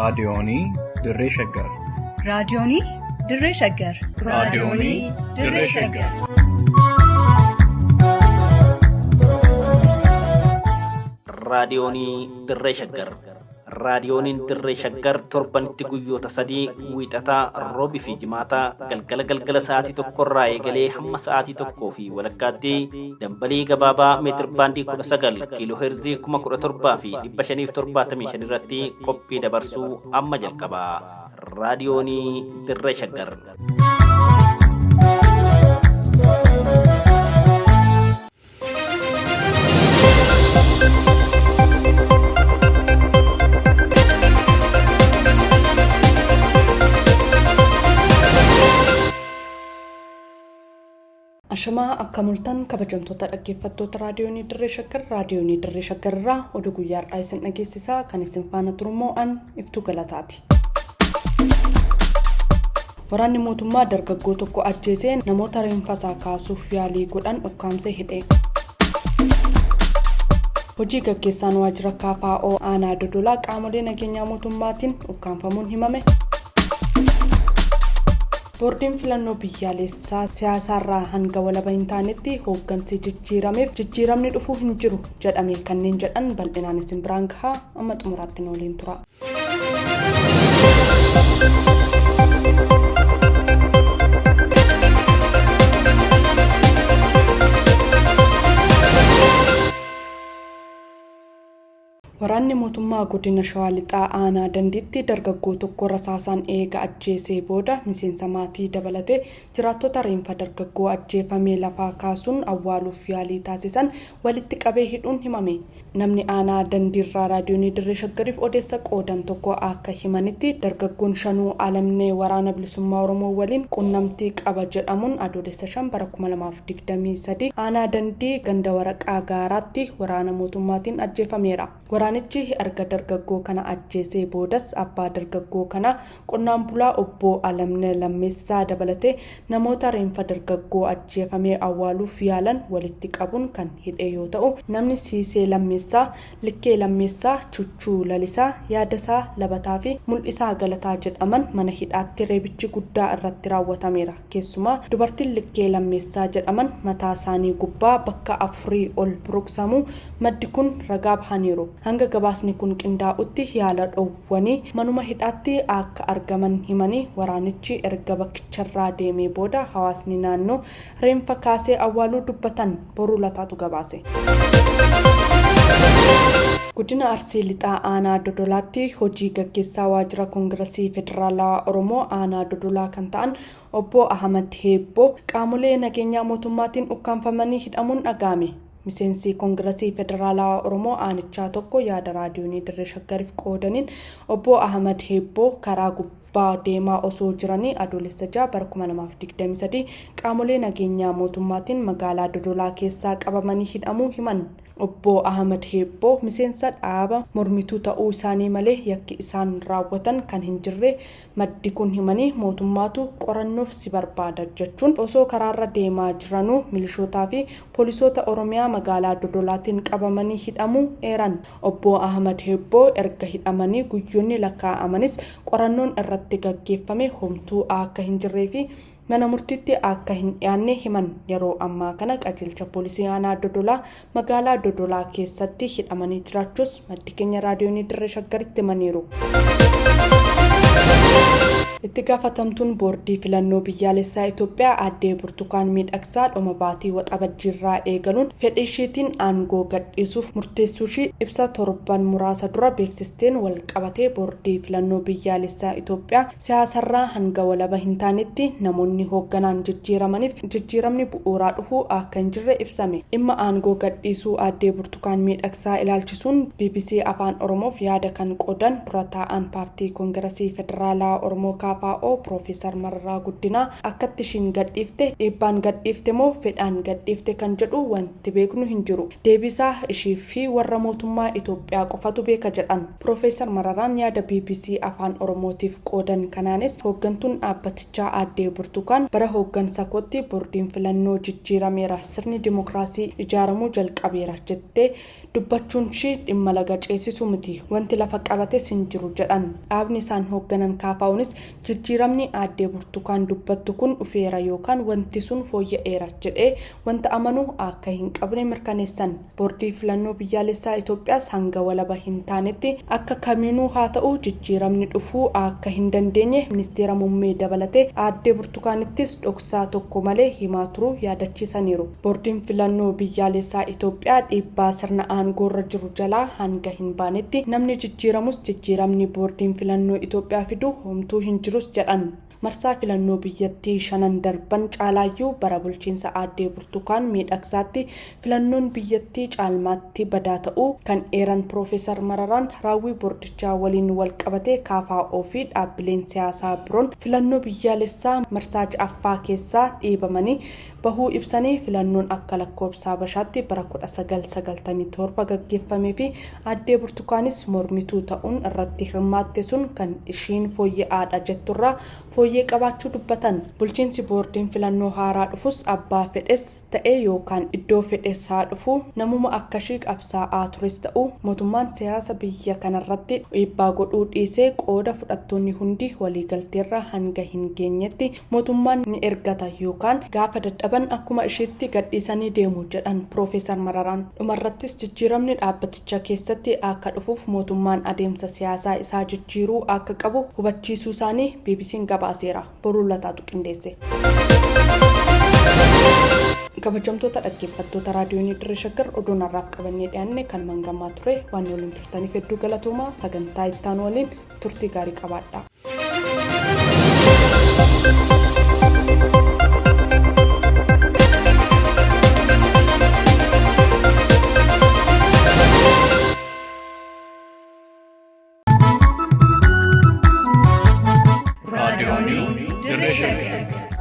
Raadiyoonii Dirree Shaggar. Raadiyoonii Dirree Shaggar. Raadiyoonii Dirree Shaggar. Raadiyoonii Dirree Shaggar. Raadiyooniin Dirree Shaggar torbanitti guyyoota 3 wiixataa, roobii fi jimaataa galgala galgala sa'aatii 1rraa eegalee hamma sa'aatii 1:30tti dambalii gabaabaa meetir baandii 19 kiiloo heerzii 17,575 irratti qophii dabarsuu amma jalqaba. Raadiyoonii Dirree Shaggar. Ashamaa akka mul'atan kabajamtoota dhaggeeffattoota raadiyoonii Dirree Shaggar raadiyoonii Dirree Shaggar irraa oduu guyyaa har'aa isin dhageessisaa kan isin faana turummoo an Iftuu Galataati. Waraanni mootummaa dargaggoo tokko ajjeesee namoota reenfasaa kaasuuf yaalii godhan ukkaamsee hidhe. Hojii gaggeessaan waajjira KFO aanaa Dodolaa qaamolee nageenyaa mootummaatiin ukkaamfamuun himame. Boordiin filannoo biyyaalessaa siyaasaarraa hanga walaba hin taanetti hooggansi jijjiirameef jijjiiramni dhufuu hin jiru jedhame kanneen jedhan bal'inaan isin biraan gahaa amma xumuraatti nu waliin tura. Waraanni mootummaa godina Shawaa Lixaa aanaa Dandiitti dargaggoo tokko rasaasaan eega ajjeesee booda miseensa maatii dabalatee jiraattota reenfa dargaggoo ajjeefamee lafaa kaasuun awwaaluuf yaalii taasisan walitti qabee hidhuun himame. Namni aanaa Dandiirraa Raadiyoonii Dirree Shaggariif odeessa qoodan tokko akka himanitti, dargaggoon Shanuu Alamnee Waraana Bilisummaa Oromoo waliin qunnamtii qaba jedhamuun Adoolessa 5 bara 2023 aanaa Dandii ganda Waraqaa Gaaraatti waraana mootummaatiin ajjeefameera. Waraanichi erga dargaggoo kana ajjeesee boodas abbaa dargaggoo kanaa qonnaan bulaa Obbo Alamneh Lammeessaa dabalatee namoota reenfa dargaggoo ajjeefamee awwaaluuf yaalan walitti qabuun kan hidhe yoo ta'u, namni Siisee Lammeessaa, Likkee Lammeessaa, Chuchuu Lalisaa, Yaadasaa Labataa fi Mul'isaa Galataa jedhaman mana hidhaatti reebichi guddaa irratti raawwatameera. Keessumaa dubartiin Likkee Lammeessaa jedhaman mataa isaanii gubbaa bakka afurii ol buruqsamuu maddi kun ragaa bahaniiru. Hanga gabaasni kun qindaa'utti yaala dhowwanii manuma hidhaatti akka argaman himanii, waraanichi erga bakkicharraa deemee booda hawaasni naannoo reenfa kaasee awwaaluu dubbatan. Boruu Lataatu gabaase. Godina Arsii Lixaa Aanaa Dodolaatti hojii gaggeessaa Waajjira Kongirasii Federaalawaa Oromoo Aanaa Dodolaa kan ta'an Obbo Ahmad Heebboo qaamolee nageenyaa mootummaatiin ukkaamfamanii hidhamuun dhaga'ame. Miseensi Kongirasii Federaalawaa Oromoo aanichaa tokko yaada Raadiyoonii Dirree Shaggariif qoodaniin Obbo Ahmad Heebboo karaa gubbaa deemaa osoo jiranii Adoolessa 6 bara 2023 qaamolee nageenyaa mootummaatiin magaalaa Dodolaa keessaa qabamanii hidhamuu himan. Obbo Ahmad Heebboo miseensa dhaaba mormituu ta'uu isaanii malee yakki isaan raawwatan kan hin jirre maddi kun himanii mootummaatu qorannoof si barbaada jechuun osoo karaarra deemaa jiranuu milishootaa fi poolisoota Oromiyaa magaalaa Dodolaatiin qabamanii hidhamuu eeran. Obbo Ahmad Heebboo erga hidhamanii guyyoonni lakkaa'amanis qorannoon irratti gaggeeffame homtuu akka hin jirree fi mana murtiitti akka hin dhiyaanne himan. Yeroo ammaa kana qajeelcha poolisii aanaa Dodolaa magaalaa Dodolaa keessatti hidhamanii jiraachuus maddi keenya Raadiyoonii Dirree Shaggaritti himaniiru. Itti gaafatamtuun Boordii Filannoo Biyyaalessaa Itoophiyaa Aaddee Burtukaan Miidhagsaa dhuma baatii Waxabajjiirraa eegaluun fedhiishiitiin aangoo gadhiisuuf murteessuushii ibsa torban muraasa dura beeksisteen walqabatee Boordii Filannoo Biyyaalessaa Itoophiyaa siyaasarraa hanga walaba hin taanetti namoonni hoogganaan jijjiiramaniif jijjiiramni bu'uuraa dhufu akka hin jirre ibsame. Dhimma aangoo gadhiisuu Aaddee Burtukaan Miidhagsaa ilaalchisuun bbc Afaan Oromoof yaada kan qoodan dura taa'aan Paartii Kongirasii Federaalawaa Oromoo, KFO Piroofeesar Mararaa Guddinaa akkatti ishiin gadhiifte dhiibbaan gadhiifte moo fedhaan gadhiifte kan jedhu wanti beeknu hin jiru. Deebisaa ishii fi warra mootummaa Itoophiyaa qofatu beeka jedhan. Piroofeesar Mararaan yaada BBC Afaan Oromootiif qoodan kanaanis hooggantuun dhaabbatichaa aaddee Burtukaan bara hooggansa kootti boordiin filannoo jijjiirameera, sirni dimookiraasii ijaaramuu jalqabeera jettee dubbachuun ishii dhimma laga ceesisu miti, wanti lafa qabates hin jiru jedhan. Dhaabni isaan hoogganan KFO'nis jijjiiramni aaddee Burtukaan dubbattu kun dhufeera yookaan wanti sun fooyya'eera jedhee wanta amanu akka hin qabne mirkaneessan. Boordii filannoo biyyaalessaa Itoophiyaas hanga walaba hin taanetti akka kamiinuu haa ta'u jijjiiramni dhufuu akka hin dandeenye ministeera muummee dabalatee aaddee Burtukaanittis dhoksaa tokko malee himaa turuu yaadachiisaniiru. Boordiin filannoo biyyaalessaa Itoophiyaa dhiibbaa sirna aangoorra jiru jalaa hanga hin baanetti namni jijjiiramus jijjiiramni boordiin filannoo Itoophiyaa fidu homtuu hin jirus jedhan. Marsaa filannoo biyyattii shanan darban caalaayyuu bara bulchiinsa aaddee Burtukaan miidhagsaatti filannoon biyyattii caalmaatti badaa ta'uu kan eeran Piroofeesar Mararaan raawwii boordichaa waliin wal qabatee KFO fi dhaabbileen siyaasaa biroon filannoo biyyaalessaa marsaa ja'affaa keessaa dhiibamanii bahuu ibsanii filannoon akka lakkoofsa Habashaatti bara 1997 gaggeeffamee fi aaddee Burtukaanis mormituu ta'uun irratti hirmaatte sun kan ishiin fooyya'aadha jetturraa fooyyee qabaachuu dubbatan. Bulchiinsi boordiin filannoo haaraa dhufus abbaa fedhes ta'e yookaan iddoo fedhes haa dhufu namuma akkashii qabsaa'aa tures ta'u mootummaan siyaasa biyya kanarratti dhiibbaa godhuu dhiisee qooda fudhattoonni hundi waliigalteerra hanga hin geenyetti mootummaan ni ergata yookaan gaafa dadhaban akkuma ishiitti gadhiisanii deemu jedhan Piroofeesar Mararaan. Dhumarrattis jijjiiramni dhaabbaticha keessatti akka dhufuuf mootummaan adeemsa siyaasaa isaa jijjiiruu akka qabu hubachiisuu isaanii BBC'n gabaaseera. Boruu Lataatu qindeesse. Kabajamtoota dhaggeeffattoota raadiyoonii Dirree Shaggar oduun har'aaf qabannee dhiyaanne kan mangamaa ture waan waliin turtaniif hedduu galatoomaa. Sagantaa itti aanu waliin turtii gaarii qabaadha. Raadiyoonii Dirree Shaggar.